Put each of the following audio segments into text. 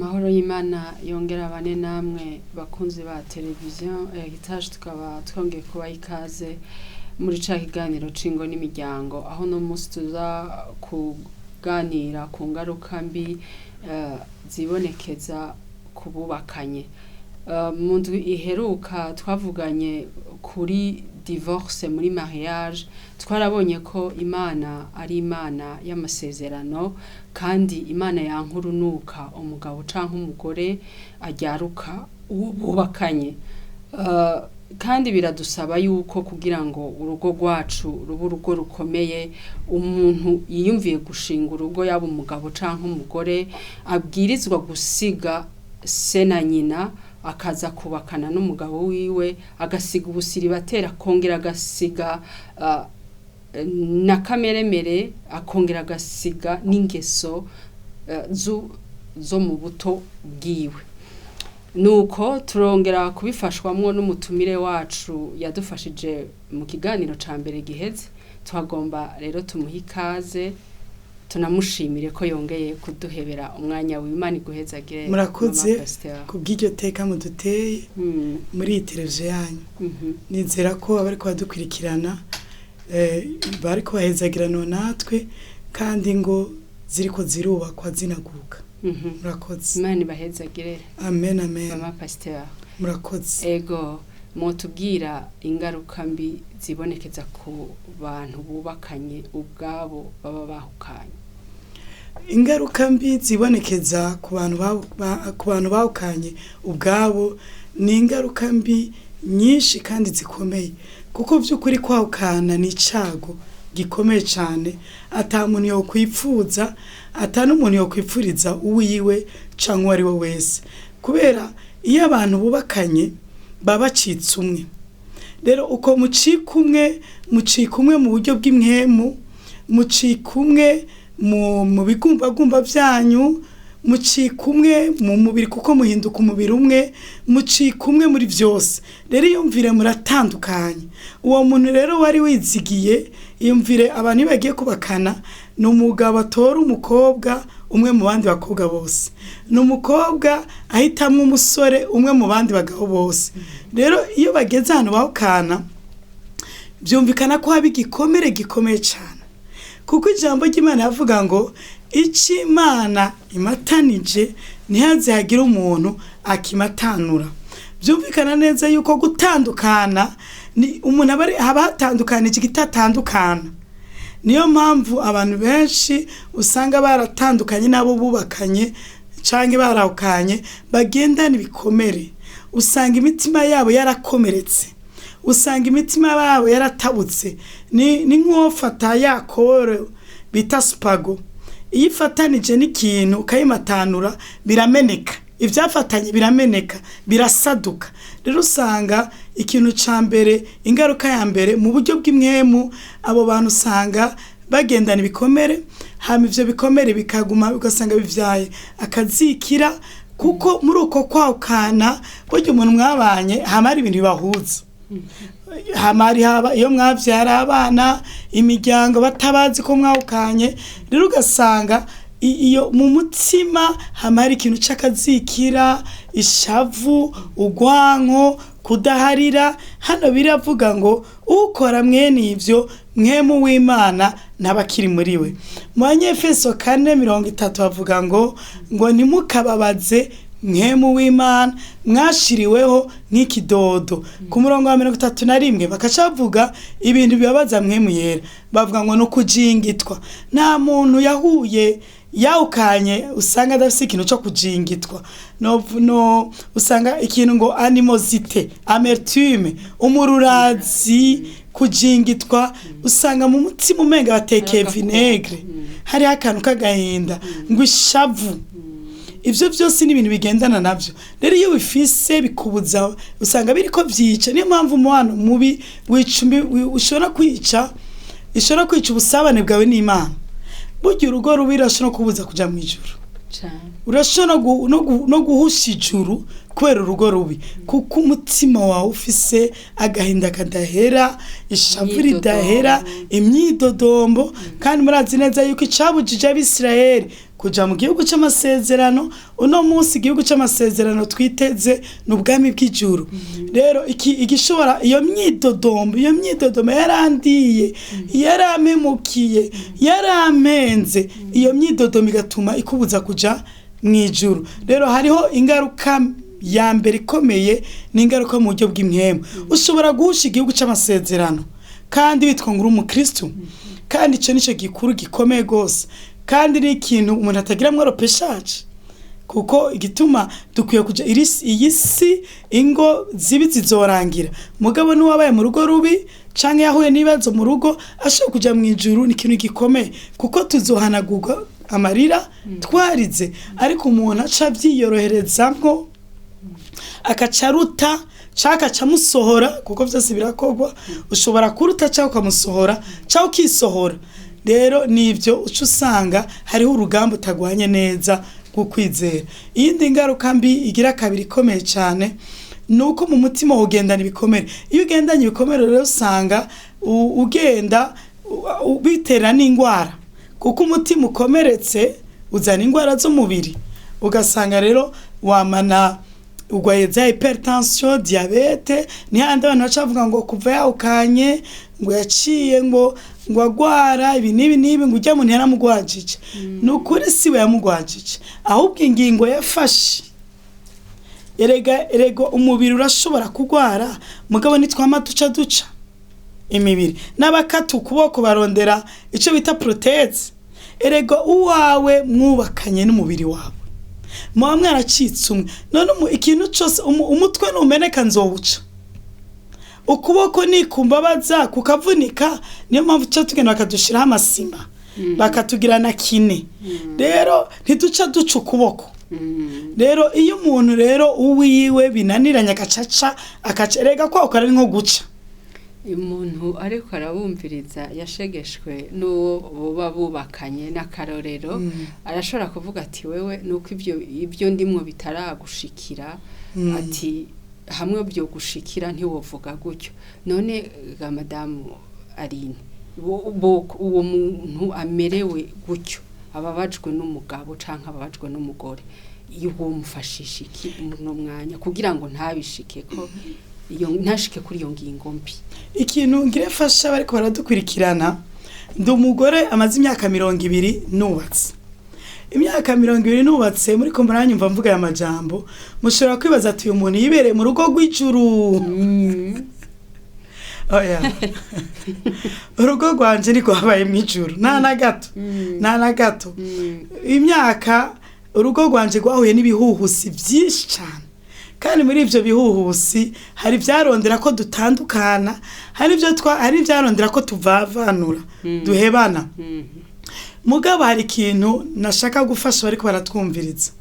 Amahoro y'Imana yongera abane namwe bakunzi ba televiziyo Heritage, tukaba twongeye kubaha ikaze muri ca kiganiro c'ingo n'imiryango, aho uno munsi tuza kuganira ku ngaruka mbi zibonekeza ku bubakanye. Mu ndwi iheruka twavuganye kuri divorce muri mariage, twarabonye ko Imana ari Imana y'amasezerano, kandi Imana yanka urunuka umugabo canke umugore aryaruka uwo bubakanye. Kandi biradusaba yuko kugira ngo urugo rwacu rube urugo rukomeye, umuntu yiyumviye gushinga urugo, yaba umugabo canke umugore, abwirizwa gusiga se na nyina akaza kubakana n'umugabo wiwe, agasiga ubusiribateri, akongera agasiga na kameremere, akongera agasiga n'ingeso zo mu buto bwiwe. Nuko turongera kubifashwamwo n'umutumire wacu yadufashije mu kiganiro ca mbere giheze. Twagomba rero tumuhe ikaze, tunamushimire ko yongeye kuduhebera umwanya w'Imana. Iguhezagire, Murakoze Mama Pasteur. Kubw'iryo teka muduteye muri iyi televiziyo yanyu. Nizera ko abariko badukurikirana bariko bahezagiranwa natwe, kandi ngo ziriko zirubakwa zinaguka. Murakoze. Imana ibahezagire. Amen, amen. Mama Pasteur. Murakoze. Ego, mwotubwira ingaruka mbi zibonekeza ku bantu bubakanye ubwabo baba bahukanye? Ingaruka mbi zibonekeza ku bantu bahukanye ubwabo ni ingaruka mbi nyinshi kandi zikomeye, kuko by'ukuri kwahukana ni icago gikomeye cyane ata muntu yokwipfuza, ata n'umuntu yokwipfuriza uwiwe canke uwo ari we wese, kubera iyo abantu bubakanye baba bacitse umwe. Rero uko mucika umwe, mucika umwe mu buryo bw'impwemu, mucika umwe mu bigumbagumba byanyu, mucika umwe mu mubiri kuko muhinduka umubiri umwe, mucika umwe muri byose. Rero iyumvire muratandukanye. Uwo muntu rero wari wizigiye, iyumvire abantu iyo bagiye kubakana, ni umugabo atora umukobwa umwe mu bandi bakobwa bose, ni umukobwa ahitamwo umusore umwe mu bandi bagabo bose. Rero iyo bageze ahantu bahukana, byumvikana ko haba igikomere gikomeye cyane, kuko ijambo ry'Imana yavuga ngo icyo Imana imatanije ntihaze hagire umuntu akimatanura. Byumvikana neza yuko gutandukana ni umuntu haba hatandukanije ikitatandukana. Niyo mpamvu abantu benshi usanga baratandukanye n'abo bubakanye canke barahukanye bagendana ibikomere. Usanga imitima yabo yarakomeretse, usanga imitima yabo yaratabutse. Ni nk'uwofata ya koro bita spago, iyo ifatanije n'ikintu ukayimatanura birameneka, ibyafatanye birameneka, birasaduka. Rero usanga ikintu ca mbere, ingaruka ya mbere mu buryo bw'impwemu, abo bantu usanga bagendana ibikomere, hama ivyo bikomere bikaguma, ugasanga bivyaye akazikira, kuko muri uko kwahukana burya umuntu mwabanye hama hari ibintu bibahuza, hama hari haba iyo mwavyara abana, imiryango batabazi ko mwahukanye. Rero ugasanga iyo mu mutima hama hari ikintu c'akazikira, ishavu, urwanko, kudaharira. Hano biravuga ngo ukora mwene ivyo, mwemu w'Imana ntaba akiri muri we. Mu Banyefeso 4:30 bavuga ngo ntimukababaze mwemu w'Imana mwashiriweho nk'ikidodo. Ku murongo wa 31 bakaca bavuga ibintu bibabaza mwemu yera, bavuga ngo ni ukujingitwa. Nta muntu yahuye yawukanye usanga adafise ikintu co kujingitwa. No usanga ikintu ngo animosité, amertume, umururazi, kujingitwa. Usanga mu mutima umenga batekeye vinaigre, hariho akantu k'agahinda, ngo ishavu. Ivyo vyose ni ibintu bigendana navyo. Rero iyo bifise bikubuza, usanga biriko vyica. Niyo mpamvu umubano mubi wica ushobora kwica, ishobora kwica ubusabane bwawe n'Imana. Burya urugo rubi rurashobora kubuza kuja mw'ijuru. Cane. Urashobora no guhusha ijuru kubera urugo rubi, kuko umutima wawe ufise agahinda kadahera, ishavu Imyidodombo. ridahera, imyidodombo. Kandi murazi neza yuko icabujije Abisirayeli Kuja mu gihugu c'amasezerano. Uno munsi igihugu c'amasezerano twiteze ni ubwami bw'ijuru. Rero iki igishobora iyo myidodombo, iyo myidodombo yarandiye, yarampemukiye, yarampenze, iyo myidodombo igatuma ikubuza kuja mu ijuru. Rero hariho ingaruka ya mbere ikomeye, ni ingaruka mu buryo bw'impwemu. Ushobora guhusha igihugu c'amasezerano kandi witwa ngo uri umukristo, kandi ico nico gikuru gikomeye gose, kandi ni ikintu umuntu atagiramwo repêchage, kuko igituma dukwiye kuja iyi si ingo zibi zizorangira, mugabo n'uwabaye mu rugo rubi canke yahuye n'ibibazo mu rugo ashobora kuja mu ijuru, ni ikintu gikomeye, kuko tuzohanagurwa amarira twarize. Ariko umuntu aca avyiyoroherezamwo, akaca aruta canke akaca amusohora, kuko vyose birakorwa. Ushobora kuruta canke ukamusohora canke ukisohora. Rero nivyo uca usanga hariho urugamba utagwanye neza rw'ukwizera. Iyindi ngaruka mbi igira kabiri ikomeye cane ni uko mu mutima ugendana ibikomere. Iyo ugendanye ibikomere rero usanga ugenda bitera n'ingwara, kuko umutima ukomeretse uzana ingwara z'umubiri. Ugasanga rero wamana urwaye za hypertension, diabète. Ni handi abantu baca bavuga ngo kuva yahukanye ngo yaciye ngo agwara ibi n'ibi n'ibi, ngo ujya muntu yaramugwajije. Ni ukuri siwe yamugwajije, ahubwo ingingo yafashe. Erega umubiri urashobora kugwara, mugabo nitwama duca imibiri n'abakata ukuboko barondera ico bita prothèse. Erega uwawe mwubakanye n'umubiri wawe muba mwaracitse umwe. None ikintu cose, umutwe numeneka nzowuca, ukuboko nikumbabaza kukavunika. Niyo mpamvu tuca tugenda bakadushiraho amasima, bakatugira na kiné. Rero ntiduca duca ukuboko. Rero iyo umuntu rero uwiwe binaniranye agacaca akaca, erega kwahukana ari nko guca. Umuntu ariko arabumviriza yashegeshwe n'uwo boba bubakanye n'akarorero, arashobora kuvuga ati: "Wewe nuko ibyo ndimwo bitaragushikira." Ati: "Hamwe byo gushikira ntiwovuga gutyo." None ga madamu Aline, uwo muntu amerewe gutyo, ababajwe n'umugabo canke ababajwe n'umugore, iyo mufashisha iki muri uno mwanya kugira ngo ntabishike ko iyo ntashike kuri iyo ngingo mbi? Ikintu ngire fasha bariko baradukurikirana, ndi umugore amaze imyaka 20 nubatse. Imyaka 20 nubatse, muri ko muranyumva mvuga aya majambo, mushobora kwibaza ati: "Uyu muntu yibereye mu rugo rw'ijuru." Oya, urugo rwanje ntirwabaye mw'ijuru nta na gato, nta na gato. Imyaka urugo rwanje rwahuye n'ibihuhusi byinshi cyane, kandi muri ivyo bihuhusi hari ivyarondera ko dutandukana, hari ivyarondera ko tuvavanura, duhebana. Mugabo hari ikintu nashaka gufasha bariko baratwumviriza.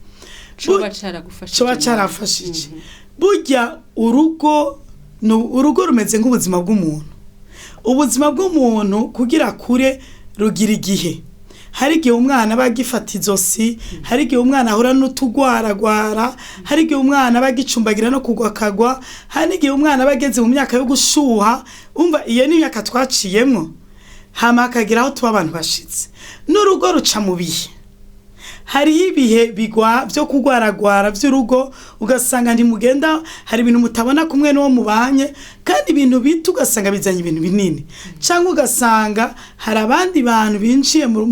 Coba caragufashije? Coba carafashije. Burya urugo urugo rumeze nk'ubuzima bw'umuntu. Ubuzima bw'umuntu kugira kure rugira igihe. Hari igihe umwana aba agifata izosi, hari igihe umwana ahura n'utugwaragwara, hari igihe umwana aba agicumbagira no kugwa akagwa, hari n'igihe umwana aba ageze mu myaka yo gushuha. Umva, iyo ni imyaka twaciyemwo, hama hakagira aho tuba abantu bashitse. N'urugo ruca mu bihe. Hariho ibihe bigwa byo kugwaragwara by'urugo, ugasanga ntimugenda, hari ibintu mutabona kumwe n'uwo mubanye, kandi ibintu bito ugasanga bizanye ibintu binini, cyangwa ugasanga hari abandi bantu binjiye mu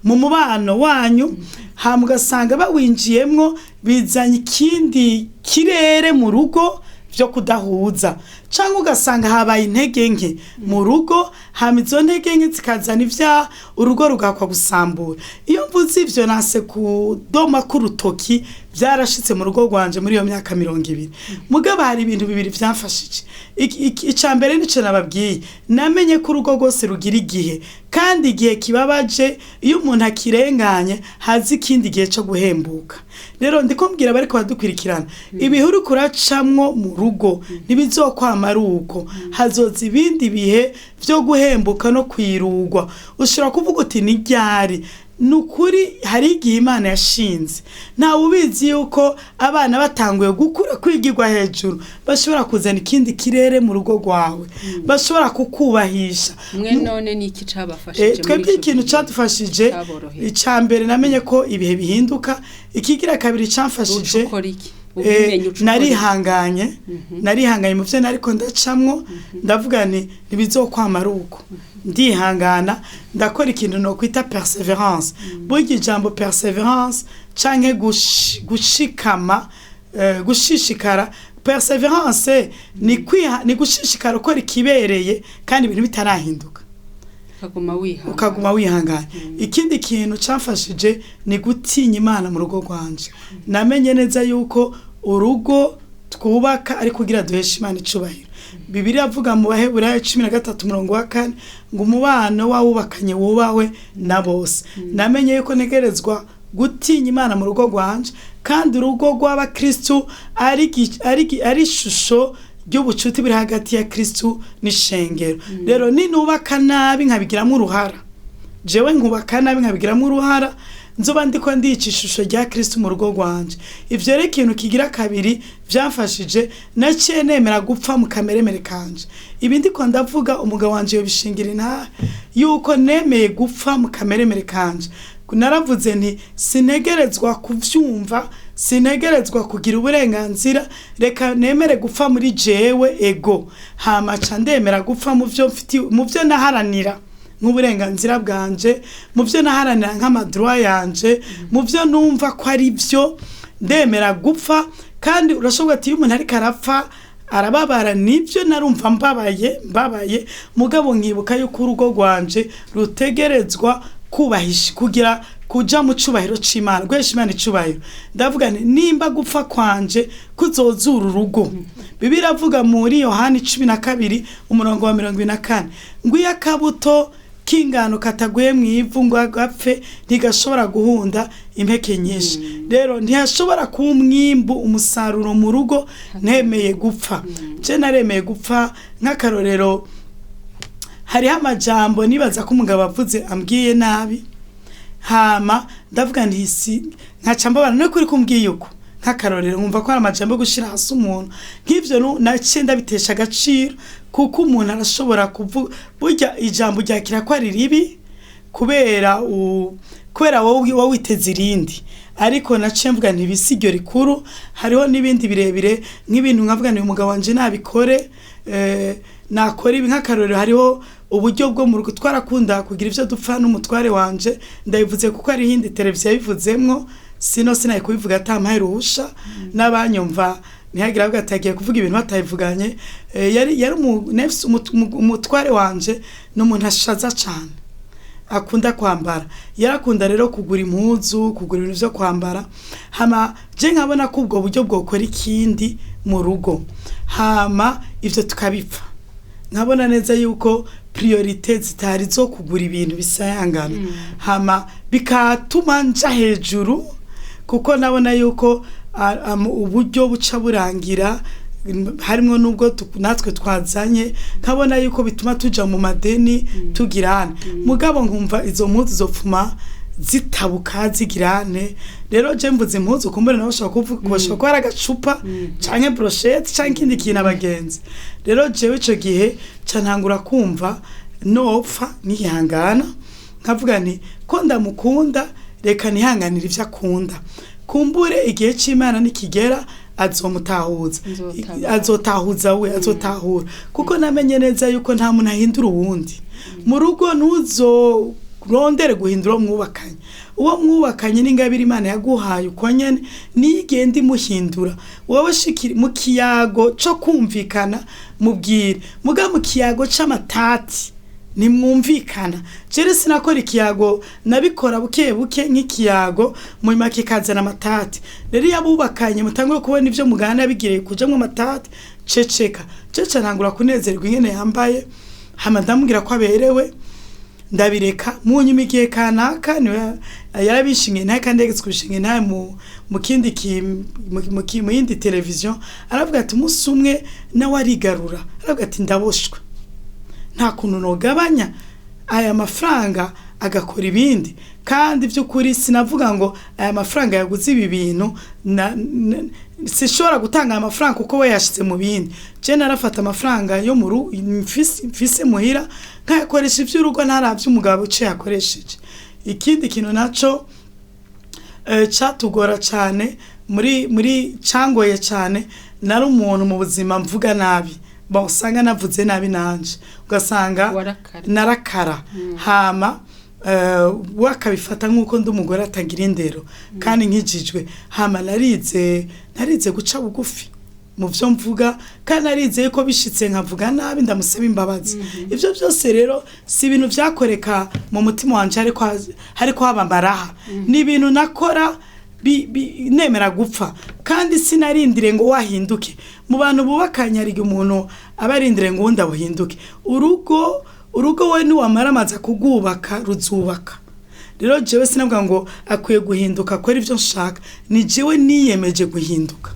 mubano wanyu, hama ugasanga bawinjiyemwo bizanye ikindi kirere mu rugo byo kudahuza, cyangwa ugasanga habaye intege nke mu rugo, hama izo ntege nke zikazana ibyaha, urugo rugakwa gusambura. Iyo mvuze ivyo nase kudoma k'urutoki, byarashitse mu rugo rwanje muri iyo myaka 20. Mugabo hari ibintu bibiri vyamfashije. Ica mbere nico nababwiye: namenye ko urugo rwose rugira igihe, kandi igihe kibabaje iyo umuntu akirenganye haza ikindi gihe co guhembuka. Rero ndiko mbwira bariko badukurikirana, ibihe uriko uracamwo mu rugo ntibizokwama ari uko, hazoza ibindi bihe vyo guhembuka no kwirugwa. Ushobora kuvuga uti: "Ni ryari?" Ni ukuri, hari igihe Imana yashinze, ntawe ubizi yuko abana batanguye gukura, kwigirwa hejuru, bashobora kuzana ikindi kirere mu rugo rwawe, bashobora kukubahisha. Mwe none ni iki cabafashije muri Twebwe ico ikintu gihe? cadufashije, Caboroheye. icya mbere namenye ko ibihe bihinduka. Ikigira kabiri camfashije, Uca ukora iki? Ubimenye, uca ukora iki? Narihanganye, narihanganye mu byo nariko ndacamwo. Ndavuga nti ntibizokwamara uko, ndihangana, ndakora ikintu nokwita persévérance. Burya ijambo persévérance canke gushikama, gushishikara, persévérance ni kwiha, ni gushishikara ukora ikibereye kandi ibintu bitarahinduka. Ukaguma wihangana. Ukaguma wihangana. Ikindi kintu camfashije ni gutinya Imana mu rugo rwanje. Namenye neza yuko urugo twubaka ari kugira duheshe Imana icubahiro. Bibiliya avuga mu Baheburayo 13 umurongo wa 4 ngo umubano w'abubakanye wubahwe na bose. Namenye yuko ntegerezwa gutinya Imana mu rugo rwanje, kandi urugo rw'abakristu ari ishusho ry'ubucuti buri hagati ya Kristu n'ishengero. Rero ninubaka nabi nkabigiramo uruhara, jewe nkubaka nabi nkabigiramo uruhara, nzoba ndiko ndica ishusho rya Kristu mu rugo rwanje. Ivyo rero, ikintu kigira kabiri vyamfashije, naciye nemera gupfa mu kameremere kanje. Ibi ndiko ndavuga, umugabo wanje yobishingira intahe yuko nemeye gupfa mu kameremere kanje. Naravuze nti sinegerezwa kuvyumva, sinegerezwa kugira uburenganzira, reka nemere gupfa muri jewe ego. Hama ca ndemera gupfa mu vyo mfiti, mu vyo naharanira nk'uburenganzira bwanje, mu byo naharanira nk'ama droits yanje, mu byo numva ko ari byo, ndemera gupfa. Kandi urashobora ati iyo umuntu ariko arapfa arababara. Nibyo, narumva mbabaye, mbabaye, mugabo nkibuka yuko urugo rwanje rutegerezwa kubahisha, kugira kuja mu cubahiro c'Imana, guhesha Imana icubahiro. Ndavuga nti nimba gupfa kwanje kuzozura urugo. Bibiliya iravuga muri Yohani 12 umurongo wa 24 ngo iyo akabuto k'ingano kataguye mu ivu ngo gapfe, ntigashobora guhunda impeke nyinshi. Rero ntihashobora kuba umwimbu, umusaruro mu rugo ntemeye gupfa. Je naremeye gupfa. Nk'akarorero, hariho amajambo nibaza ko umugabo avuze ambwiye nabi, hama ndavuga nti si nkaca mbabara no kuri kumbwiye uko. Nk'akarorero, nkumva ko hari amajambo yo gushira hasi umuntu nk'ivyo, naciye ndabitesha agaciro, kuko umuntu arashobora kuvuga, burya ijambo ryakira ko ari ribi kubera wowe witeze irindi. Ariko naciye mvuga nti ibisi iryo rikuru, hariho n'ibindi birebire, nk'ibintu nkavuga nti umugabo wanje nabikore, nakora ibi. Nk'akarorero, hariho uburyo bwo mu rugo twarakunda kugira ivyo dupfa n'umutware wanje. Ndabivuze kuko hari iyindi televiziyo yabivuzemwo, sino sinaye kubivuga atampaye uruhusha, n'abanyumva ntihagire avuga ati agiye kuvuga ibintu batabivuganye. Yari umutware wanje ni umuntu ashaza cane, akunda kwambara. Yarakunda rero kugura impuzu, kugura ibintu vyo kwambara. Hama je nkabona ko ubwo buryo bwokora ikindi mu rugo, hama ivyo tukabipfa. Nkabona neza yuko priorité zitari zo kugura ibintu bisayangana, hama bikatuma nja hejuru, kuko nabona yuko uburyo buca burangira, harimwo nubwo natwe twazanye, nkabona yuko bituma tuja mu madeni tugirane. Mugabo nkumva izo mpuzu zopfuma zitabuka zigirane. Rero je mvuze impuzu, kumbure nawe ushobora kuvuga, bashobora kuba ari agacupa canke brochette canke ikindi kintu, abagenzi. Rero jewe ico gihe ca ntangura kumva nopfa nihangana, nkavuga nti ko ndamukunda, reka nihanganire ivyo akunda, kumbure igihe c'Imana nikigera azomutahuza. Nzotabara. Azotahuza, we azotahura, kuko namenye neza yuko nta muntu ahindura uwundi mu rugo. Ntuzorondere guhindura uwo mwubakanye. Uwo mwubakanye n'ingabire Imana yaguhaye uko nyene, niyo igenda imuhindura. Wowe shikiri mu kiyago co kumvikana, mubwire, muga mu kiyago c'amatati nimwumvikana. Jere sinakora ikiyago, nabikora buke buke nk'ikiyago, munyuma kikazana amatati. Rero iyo abubakanye mutanguye kubona ivyo mugana bigiriye kujamwo amatati, ceceka. Cece ntangura kunezerwa ingene yambaye, hama ndamubwira ko aberewe, ndabireka. Munyuma igihe kanaka niwe yarabishingiye ntaye, kandi yageze kubishinga ntaye mu kindi mu yindi televiziyo, aravuga ati umunsi umwe nawe arigarura, aravuga ati ndaboshwe, nta kuntu nogabanya aya mafaranga. agakora ibindi. Kandi by'ukuri sinavuga ngo aya mafaranga yaguze ibi bintu, sishobora gutanga aya mafaranga kuko we yashize mu bindi. Je narafata amafaranga yo mu mfise muhira nkayakoresha iby'urugo, ntaravye umugabo ico yakoresheje. Ikindi kintu naco catugora cane muri cangoye cane, nari umuntu mu buzima mvuga nabi, bon, usanga navuze nabi nanje ugasanga Warakara. Narakara. Hama we akabifata nk'uko ndi umugore atagira indero kandi nkijijwe. Hama narize guca bugufi mu byo mvuga, kandi narizeye ko bishitse nkavuga nabi ndamusaba imbabazi. Ibyo byose rero si ibintu byakoreka mu mutima wanje hariko haba amaraha, ni ibintu nakora nemera gupfa, kandi sinarindire ngo wahinduke. Mu bantu bubakanye hari igihe umuntu aba arindire ngo uwundi abuhinduke. Urugo we niwamara amaze kugubaka ruzubaka. Rero jewe sinavuga ngo akwiye guhinduka akora ibyo nshaka, ni jewe niyemeje guhinduka.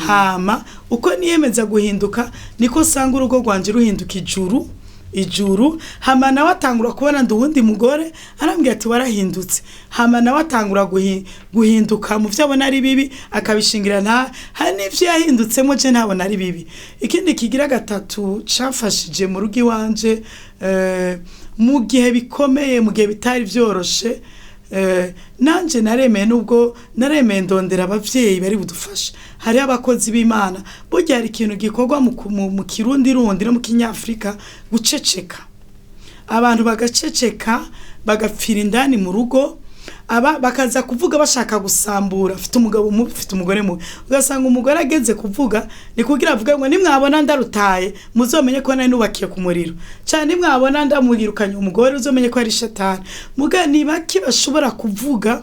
Hama uko niyemeza guhinduka niko usanga urugo rwanje ruhinduka ijuru ijuru. Hama nawe atangura kubona ndi uwundi mugore, arambwira ati warahindutse. Hama nawe atangura guhinduka mu byo abona ari bibi akabishingira, nta hari n'ivyo yahindutsemo je ntabona ari bibi. Ikindi kigira gatatu cafashije mu rugo iwanje, mu gihe bikomeye, mu gihe bitari vyoroshe, nanje naremeye, nubwo naremeye ndondera abavyeyi bari budufashe. Hariho abakozi b'Imana. Burya hari ikintu gikorwa mu kirundi rundi no mu kinyafrika, guceceka. Abantu bagaceceka bagapfira indani mu rugo, aba bakaza kuvuga bashaka gusambura, afite umugabo mubi, afite umugore mubi. Ugasanga umugore ageze kuvuga ni kugira avuge ngo nimwabona ndarutaye muzomenye ko nari nubakiye ku muriro, cyane nimwabona ndamwirukanye umugore uzomenye ko ari shatani. Muga ni bake bashobora kuvuga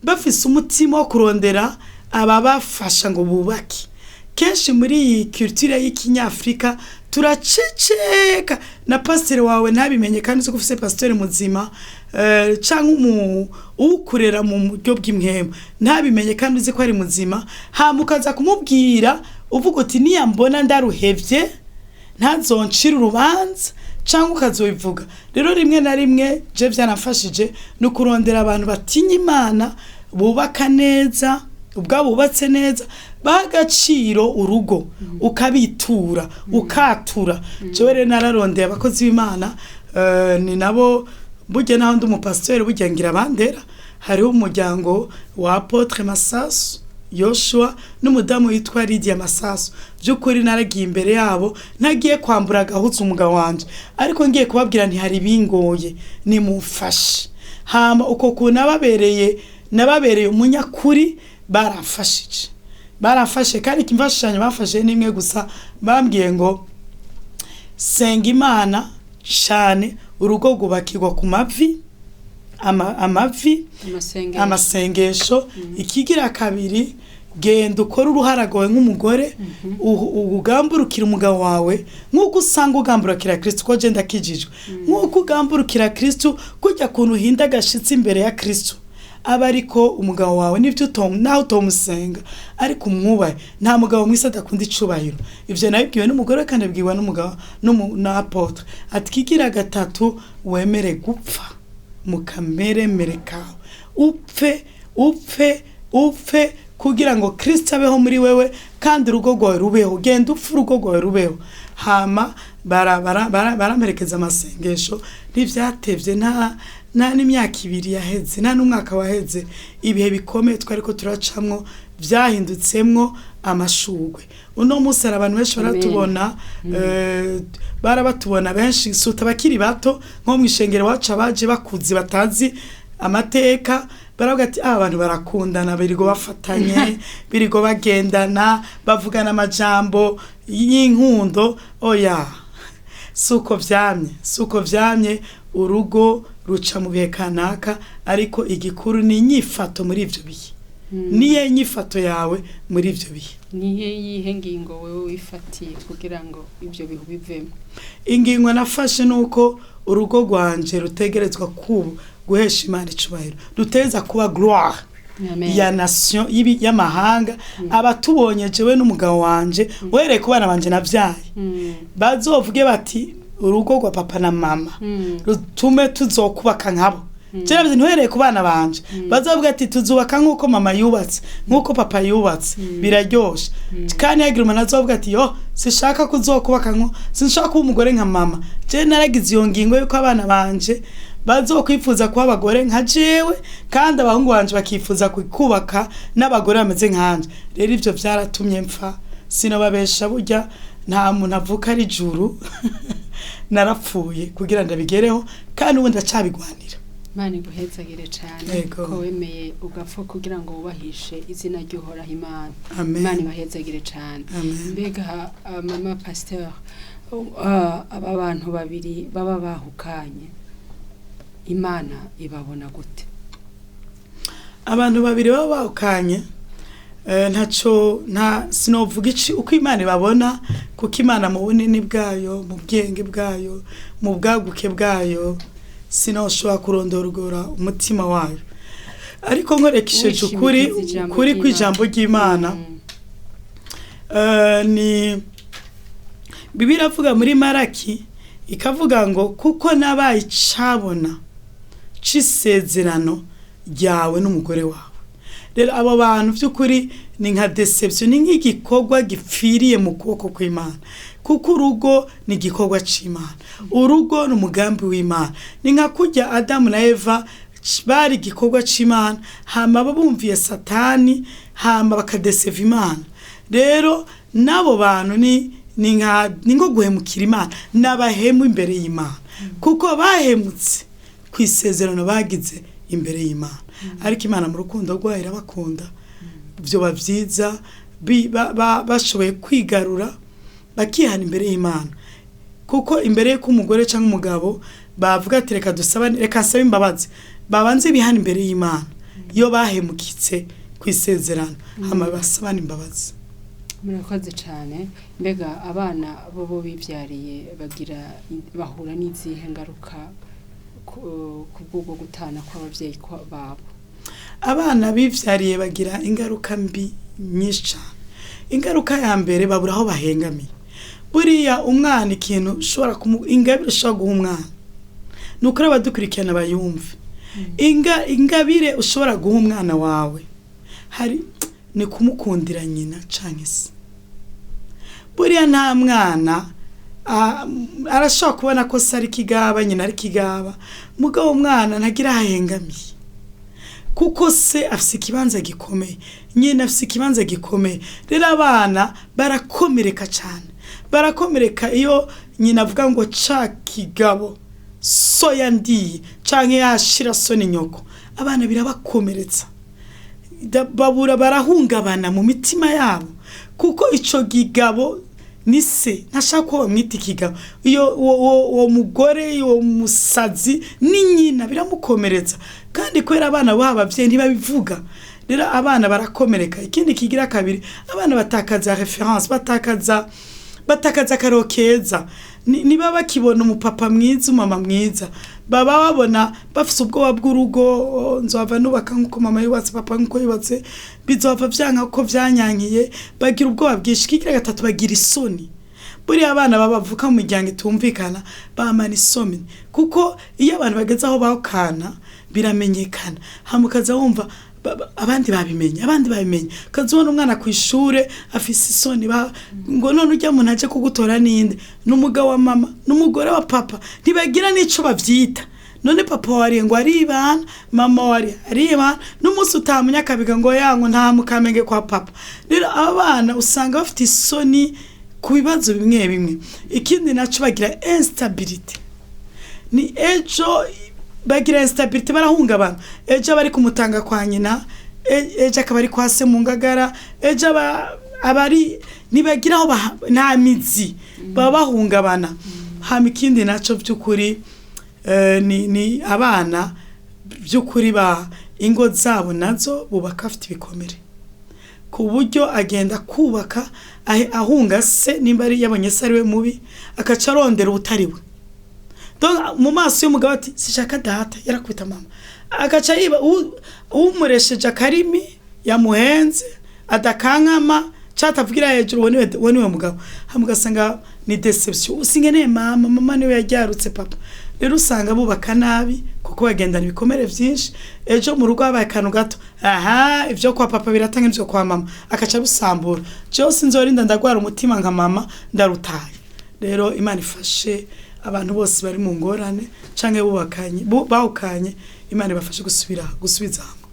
bafise umutima wo kurondera ababafasha ngo bubake. Kenshi muri iyi culture y'ikinyafrika turaceceka, na pasiteri wawe ntabimenye kandi uzi ko ufise pasiteri muzima, canke uwukurera mu buryo bw'impwemu ntabimenye kandi uzi ko ari muzima. Hama ukaza kumubwira uvuga uti niyambona ndaruhevye ntazoncire urubanza, cyangwa ukazobivuga. Rero rimwe na rimwe je byanafashije ni ukurondera abantu batinya Imana, bubaka neza, ubwabo bubatse neza, baha agaciro urugo, ukabitura ukatura. Jewe rero nararondeye abakozi b'Imana, ni nabo burya naho ndi umupasiteri burya ngira bandera. Hariho umuryango wa Apotre Masasu Yoshua n'umudamu witwa Lydia Masasu. By'ukuri naragiye imbere yabo ntagiye kwambura agahuza umugabo wanje, ariko ngiye kubabwira nti hari bingoye, nimumfashe. Hama uko kuntu nababereye umunyakuri, baramfashije, baramfashe. Kandi imfashanyo bafashe ni imwe gusa, bambwiye ngo senga Imana cyane, urugo rwubakirwa ku mavi, amavi, Amasengesho. Amasengesho. Ikigira kabiri, genda ukore uruhara rwawe nk'umugore, ugamburukira umugabo wawe nk'uko usanga ugamburukira Kristo, ko genda kijijwe nk'uko ugamburukira Kristo, kujya kuntu uhinda agashitsi imbere ya Kristo, aba ariko umugabo wawe nibyo naho utomusenga ariko umwubahe. Nta mugabo mwisi adakunda icubahiro. Ivyo nabibwiwe n'umugore kandi abibwiwe n'umugabo na apotre. Ati kigira gatatu, wemere gupfa mu kameremere kawe, upfe upfe upfe kugira ngo Kristo abeho muri wewe kandi urugo rwawe rubeho. Genda upfe urugo rwawe rubeho. Hama baramperekeza amasengesho. Ntivyatevye, nta n'imyaka 2 yaheze, nta n'umwaka waheze, ibihe bikomeye twariko turacamwo vyahindutsemwo amashugwe. Uno munsi hari abantu benshi Amen. baratubona, barabatubona benshi suta abakiri bato nko mw'ishengero wacu, abaje bakuze batazi amateka baravuga ati aba bantu barakundana, birigo bafatanye, birigo bagendana, bavugana amajambo y'inkundo. Oya, suko vyamye, suko vyamye. Urugo ruca mu bihe kanaka, ariko igikuru ni inyifato muri ivyo bihe. Niye nyifato yawe muri ivyo bihe? Nihe yihe ngingo wewe wifatiye kugira ngo ibyo bihu bivemo? Ingingo nafashe nuko urugo rwanje rutegerezwa kubu guhesha Imana icubahiro, ruteza kuba gloire Amen. ya nation y'amahanga. Abatubonye jewe n'umugabo wanje, uhereye ku bana banje navyaye, bazovuge bati urugo rwa papa na mama, rutume tuzokubaka nkabo. Jewe ntuhereye ku bana banje bazavuga ati tuzubaka nk'uko mama yubatse, nk'uko papa yubatse, biraryoshe. Kandi hagira umuntu azovuga ati yo sishaka kuzokubaka nko sinshaka kuba umugore nka mama. Jewe naragize iyo ngingo yuko abana banje bazokwifuza kuba abagore nka jewe, kandi abahungu banje bakifuza kubaka n'abagore bameze nkanje. Rero ivyo vyaratumye mpfa, sinobabesha, burya nta muntu avuka ari juru. Narapfuye kugira ndabigereho, kandi ubu ndacabigwanira. Imana iguhezagire cane Yego. ko wemeye ugapfa kugira ngo wubahishe izina ry'Uhoraho Imana. Amen. Imana ibahezagire cane. Amen. Mbega mama pasteur, aba bantu babiri baba bahukanye, Imana ibabona gute? Abantu babiri baba bahukanye, ntaco nta sinovuga ici uko Imana ibabona, kuko Imana mu bunini bwayo, mu bwenge bwayo, mu bwaguke bwayo, sinoshobora kurondorogora umutima wayo. Ariko nkorekesheje ukuri, Wishimikiza ijambo ukuri ry'Imana. kw'ijambo ry'Imana, ni Bibiliya iravuga muri Maraki, ikavuga ngo kuko nabaye icabona c'isezerano ryawe n'umugore wawe. Rero abo bantu by'ukuri ni nka deception, ni nk'igikorwa gipfiriye mu kuboko kw'Imana, kuko urugo ni igikorwa c'Imana, urugo ni umugambi w'Imana. Ni nka kurya Adamu na Eva bari igikorwa c'Imana, hama bumviye Satani, hama bakadeseva Imana. Rero n'abo bantu ni nka ni nko guhemukira Imana, n'abahemu imbere y'Imana, kuko bahemutse ku isezerano bagize imbere y'Imana. Ariko Imana mu rukundo rwayo irabakunda. Vyoba vyiza bashoboye kwigarura, bakihana imbere y'Imana, kuko imbere y'uko umugore cyangwa umugabo bavuga ati reka dusabane, reka nsabe imbabazi, babanze bihana imbere y'Imana iyo bahemukitse ku isezerano, hama basabane imbabazi. Murakoze cane. Mbega abana bo bivyariye bagira bahura n'izihe ngaruka ku bw'ubwo gutana kw'abavyeyi babo? Abana bivyariye bagira ingaruka mbi nyinshi cane. Ingaruka ya mbere, babura aho bahengamiye. Buriya umwana, ikintu ushobora ingabire ushobora guha umwana, ni ukuri abadukurikirana bayumve, ingabire ushobora guha umwana wawe hari ni kumukundira nyina canke se. Buriya nta mwana arashobora kubona ko se ari kigaba, nyina ari kigaba, mugabo umwana ntagira aho ahengamiye, kuko se afise ikibanza gikomeye, nyina afise ikibanza gikomeye. Rero abana barakomereka cane, barakomereka iyo nyina avuga ngo ca kigabo so yandiye, canke yashira so ni nyoko. Abana birabakomeretsa, babura, barahungabana mu mitima yabo, kuko ico gigabo ni se, ntashaka ko bamwita ikigabo, iyo uwo mugore, uwo musazi ni nyina, biramukomeretsa. Kandi kubera abana baha abavyeyi ntibabivuga, rero abana barakomereka. Ikindi kigira kabiri, abana batakaza référence, batakaza akaro keza. Niba bakibona umupapa mwiza, umama mwiza, baba babona bafise ubwoba bw'urugo: "Oh, nzohava nubaka nk'uko mama yubatse, papa nk'uko yubatse, bizohava vyanka uko vyanyankiye." Bagira ubwoba bwinshi. Kigira gatatu, bagira isoni. Buriya abana babavuka mu miryango itumvikana bamana isoni, kuko iyo abantu bageze aho bahukana biramenyekana, hama ukaza wumva abandi babimenye, abandi babimenye, ukaza ubona umwana ku ishure afise isoni, ngo none urya muntu aje kugutora ninde? N'umugabo wa mama, n'umugore wa papa. Ntibagira n'ico bavyita. None papa wariye ngo aribana, mama wari aribana, n'umunsi utamunya akabiga ngo yango nta mukamenge kwa papa. Rero aba bana usanga bafite isoni ku bibazo bimwe bimwe. Ikindi naco, bagira instabilité, ni ejo bagira instabilité, barahungabana. Ejo bari kumutanga kwa nyina, ejo akaba ari kwa se mu Ngagara, ejo abari ntibagira aho nta mizi, baba bahungabana. Hama ikindi naco by'ukuri, ni abana by'ukuri ba ingo zabo nazo bubaka afite ibikomere, ku buryo agenda kubaka ahunga se, nimba ari yabonye se ari we mubi, akaca arondera ubutari we. Donc mu maso y'umugabo ati sishaka data yarakubita mama, agaca yiba umuresheje akarimi yamuhenze adakankama catavugira hejuru, uwo niwe mugabo. Hama ugasanga ni déception: usingeneye mama, mama niwe yaryarutse papa. Rero usanga bubaka nabi kuko bagendana ibikomere vyinshi. Ejo mu rugo habaye akantu gato, aha ivyo kwa papa biratanga ivyo kwa mama, akaca abisambura. Jewe sinzorinda ndagwara umutima nka mama, ndarutaye. Rero Imana ifashe abantu bose bari mu ngorane canke bubakanye, bahukanye, Imana ibafashe gusubira gusubiza hamwe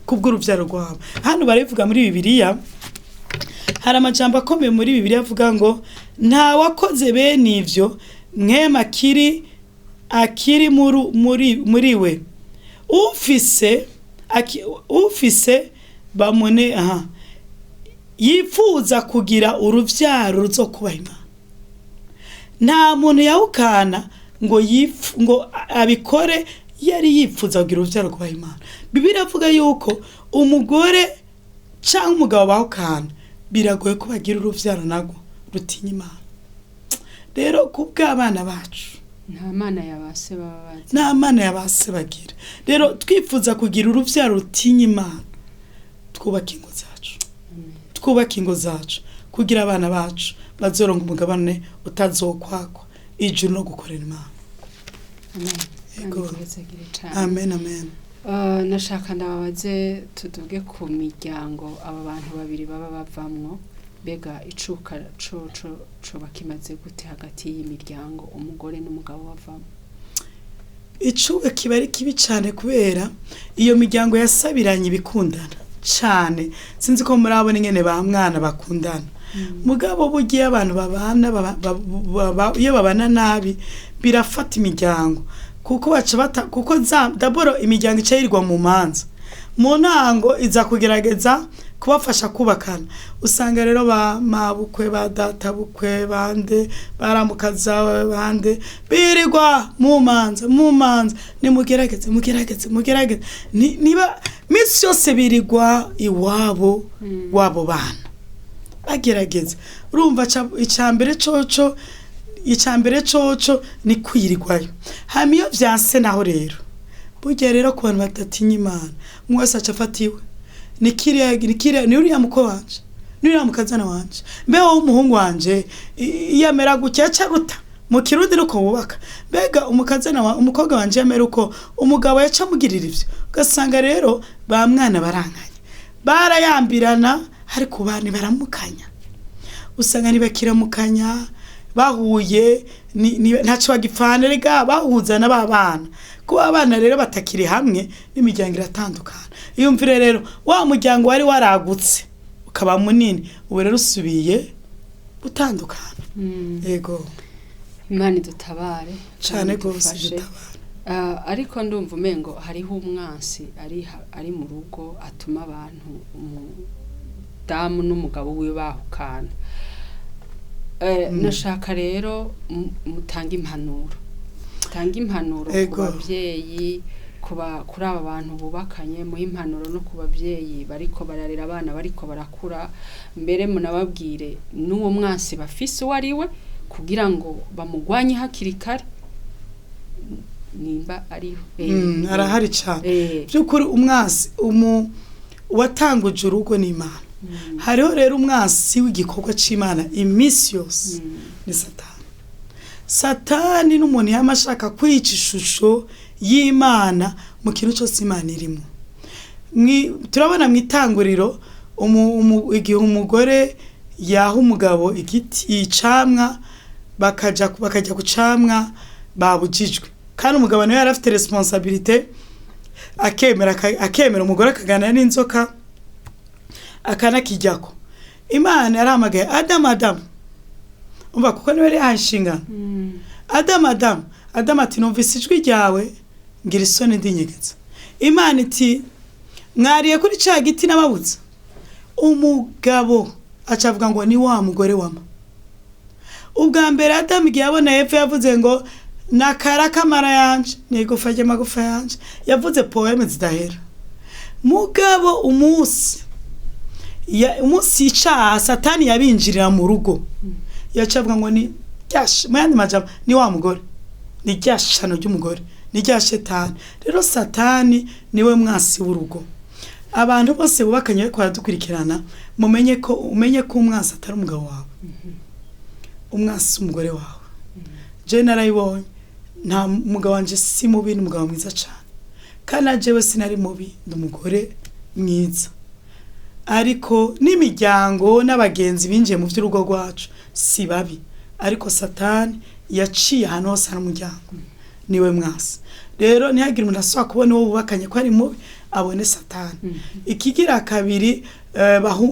kubw'uruvyaro rwabo. Hano barivuga muri Bibiliya, hari amajambo akomeye muri Bibiliya avuga ngo nta wakoze bene ivyo mwema akiri muri we ufise ufise bamune aha yifuza kugira uruvyaro ruzokubaha Imana. Nta muntu yawukana ngo ngo abikore yari yifuza kugira uruvyaro kubaha Imana. Bibiliya avuga yuko umugore canke umugabo bahukana biragoye ko bagira uruvyaro narwo rutinya Imana. Rero kubw'abana bacu, nta mana yabase baba bazi, nta mana yabase bagira. Rero twifuza kugira uruvyaro rutinya Imana, twubake ingo zacu, twubake ingo zacu kugira abana bacu bazoronka umugabane utazokwakwa, ijuru no gukorera Imana. Amen. Yego. Imana iguhezagire cane. Amen, amen. Nashaka ndababaze, tuduge ku miryango aba bantu babiri baba bavamwo. Mbega icuka coco coba kimaze gute hagati y'imiryango umugore n'umugabo bavamo? Icuka kiba ari kibi cane kubera iyo miryango yasabiranye ibikundana cane. Sinzi ko murabona ingene ba mwana bakundana, mugabo burya iyo abantu babana iyo babana nabi birafata imiryango, kuko baca bata, kuko za daboro imiryango ica yirirwa mu manza, mu ntango iza kugerageza kubafasha kubakana. Usanga rero ba mabukwe, ba databukwe, bande baramukaza, bande birirwa mu manza, mu manza, nimugerageze, mugerageze, mugerageze. Niba minsi yose birirwa iwabo wabo bana bagerageza. Urumva icambere coco ni kwirirwayo. Hama iyo vyanse naho rero, burya rero ku bantu badatinya Imana, umwe wese aca afata iwe. Ni kiriya, ni kiriya, ni uriya mukwe wanje, ni uriya mukazana wanje, mbe wowe umuhungu wanje iyo amera gutya aca aruta. Mu Kirundi nuko wubaka, mbega umukazana wa umukobwa wanje yamera uko, umugabo yaca amugirira ivyo. Ugasanga rero ba mwana barankanye, barayambirana, ariko bane baramukanya, usanga ntibakiramukanya, bahuye ntaco bagipfana. Rega bahuza na ba bana, kuba abana rero batakiri hamwe n'imiryango iratandukana. Iyumvire rero wa muryango wari waragutse ukaba munini, ubu rero usubiye utandukana. Yego. Imana idutabare. Cane Imana gose. idufashe. Dutabare. Ariko ndumva umengo hariho umwansi ari mu rugo atuma abantu umudamu n'umugabo wiwe bahukana. Nashaka rero mutange impanuro, mutange impanuro ku bavyeyi, kuri aba bantu bubakanye, muhe impanuro no ku bavyeyi bariko bararera abana bariko barakura, mbere munababwire n'uwo mwansi bafise uwo ari we kugira ngo bamugwanye hakiri kare nimba ariho. Arahari cane. By'ukuri umwansi uwatanguje urugo ni Imana. Hariho rero umwansi w'igikorwa c'Imana iminsi yose, ni Satani. Satani n'umuntu yama ashaka kwica ishusho y'Imana mu kintu cyose Imana irimo. Turabona mu itanguriro igihe umugore yaha umugabo igiti icamwa, bakajya ku camwa babujijwe, kandi umugabo nawe yari afite responsabilité, akemera umugore akaganira n'inzoka akanakijyako. Imana yarahamagaye Adamu, Adamu, umva, kuko niwe yari yahaye inshingano. Adamu, Adamu, Adamu ati numvise ijwi ryawe ngira isoni ndinyegeza. Imana iti mwariye kuri ca giti n'ababuza. Umugabo aca avuga ngo ni wa mugore wama. Ubwa mbere Adamu igihe abona Eva yavuze ngo nakara kamara yanje, ni igufa ry'amagufa yanje. Yavuze poeme zidahera. Mugabo umunsi icaha Satani yabinjirira mu rugo, yaca avuga ngo ni mu yandi majambo ni wa mugore, ni rya shano ry'umugore, ni rya shetani. Rero Satani niwe mwasi w'urugo. Abantu bose bubakanye bariko baradukurikirana, mumenye ko umenye ko umwasi atari umugabo wawe, umwasi umugore wawe. Je narayibonye. Nta mugabo wanje si mubi, ni umugabo mwiza cane, kandi na jewe sinari mubi, ndi umugore mwiza. Ariko n'imiryango n'abagenzi binjiye mu by'urugo rwacu si babi, ariko Satani yaciye ahantu hose hari umuryango, niwe mwasi. Rero ntihagire umuntu asubira kubona uwo bubakanye ko ari mubi, abone Satani. Ikigira kabiri,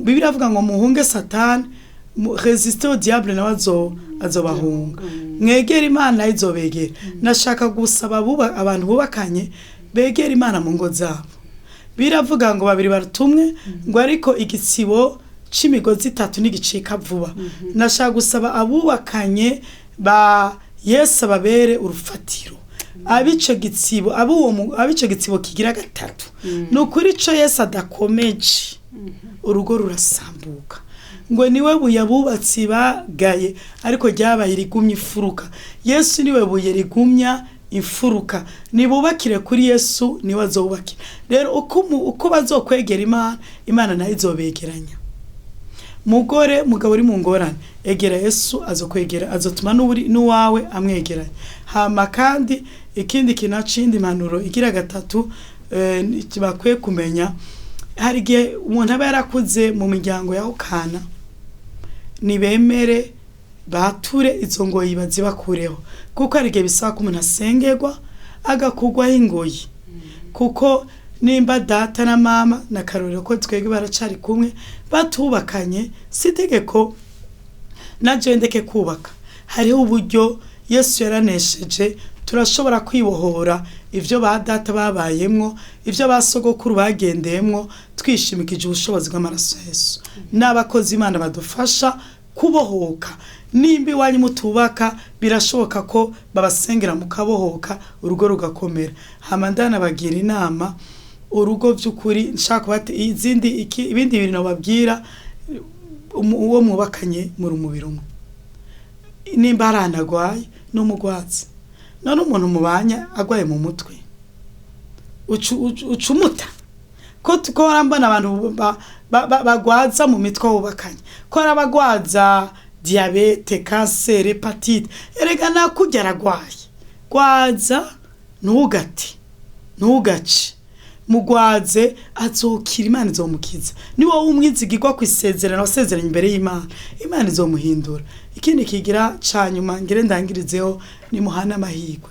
Bibiliya avuga ngo muhunge Satani, résister au diable, nawe azobahunga. Mwegere Imana, nayo izobegera. Nashaka gusaba abantu bubakanye begera Imana mu ngo zabo. Biravuga ngo babiri barutumwe, ngo ariko igitsibo c'imigozi itatu ntigicika vuba. Nashaka gusaba abubakanye ba Yesu ababere urufatiro, abico gitsibo, abico gitsibo kigira gatatu. Ni ukuri ico Yesu adakomeje, urugo rurasambuka. Ngo niwe buye abubatsi bagaye, ariko ryabaye rigumya imfuruka. Yesu niwe buye rigumya imfuruka. Nibubakire kuri Yesu, niwe azobubakira. Rero uko bazokwegera Imana, Imana nayo izobegeranya. Mugore, mugabo uri mu ngorane, egera Yesu, azokwegera, azotuma n'uwawe amwegeranya. Hama kandi ikindi kintu cindi, impanuro igira gatatu, bakwiye kumenya, hari igihe umuntu aba yarakuze mu miryango yahukana. Nibemere bature izo ngoyi, bazibakureho, kuko hari igihe bisaba ko umuntu asengerwa agakugwaho ingoyi. Kuko nimba data na mama, na karorero ko twebwe baracari kumwe batubakanye, si itegeko na ndeke kubaka. Hariho uburyo Yesu yaranesheje, turashobora kwibohora ivyo ba data babayemwo, ivyo ba sogokuru bagendeyemwo, twishimikije ubushobozi bw'amaraso ya Yesu n'abakozi Imana badufasha kubohoka. Nimba iwanyu mutubaka, birashoboka ko babasengera mukabohoka, urugo rugakomera. Hama ndanabagira inama, urugo by'ukuri nshaka kubati izindi ibindi bintu babwira, uwo mwubakanye muri umubiri umwe. Nimba hari ahantu agwaye, n'umugwatsi. None umuntu mubanya agwaye mu mutwe, uca umuta? Ko warambona abantu bagwaza mu mitwe bubakanye, ko hari abagwaza diyabete, kanseri, hepatite. Erega nakujya aragwaye, gwaza, ntugate, ntugace, mugwaze, azokira, Imana izomukiza. Ni wowe umwizigirwa ku isezerano wasezeranye imbere y'Imana, Imana izomuhindura. Ikindi kigira ca nyuma ngire ndangirizeho, ni muhane amahirwe.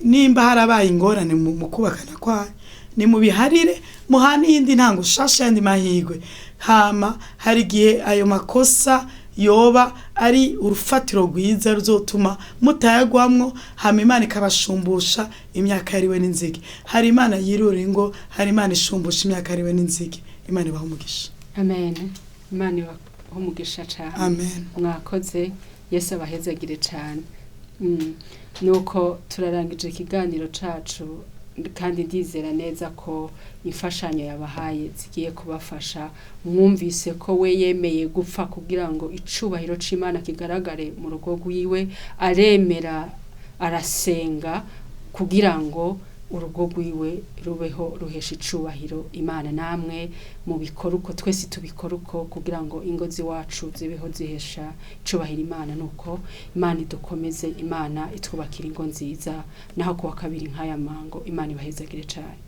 Nimba harabaye ingorane mu kubakana kwayo, ni mubiharire, muhane iyindi ntango shasha, yandi mahirwe. Hama hari igihe ayo makosa yoba ari urufatiro rwiza ruzotuma mutayagwamwo, hama Imana ikabashumbusha imyaka yariwe n'inzige. Hari Imana yirura ingo, hari Imana ishumbusha imyaka yariwe n'inzige. Imana ibahe umugisha. Amen. Imana ibahe umugisha cyane. Amen. Mwakoze, Yesu abahezagire cyane. Nuko turarangije ikiganiro cacu, kandi ndizera neza ko imfashanyo yabahaye zigiye kubafasha. Mwumvise ko we yemeye gupfa kugira ngo icubahiro c'Imana kigaragare mu rugo rwiwe, aremera arasenga kugira ngo urugo rwiwe rubeho ruhesha icubahiro Imana. Namwe mubikora uko, twese tubikora uko, kugira ngo ingo z'iwacu zibeho zihesha icubahiro Imana. Nuko Imana idukomeze, Imana itwubakira ingo nziza. Naho kuwa kabiri nk'aya mango, Imana ibahezagire cyane.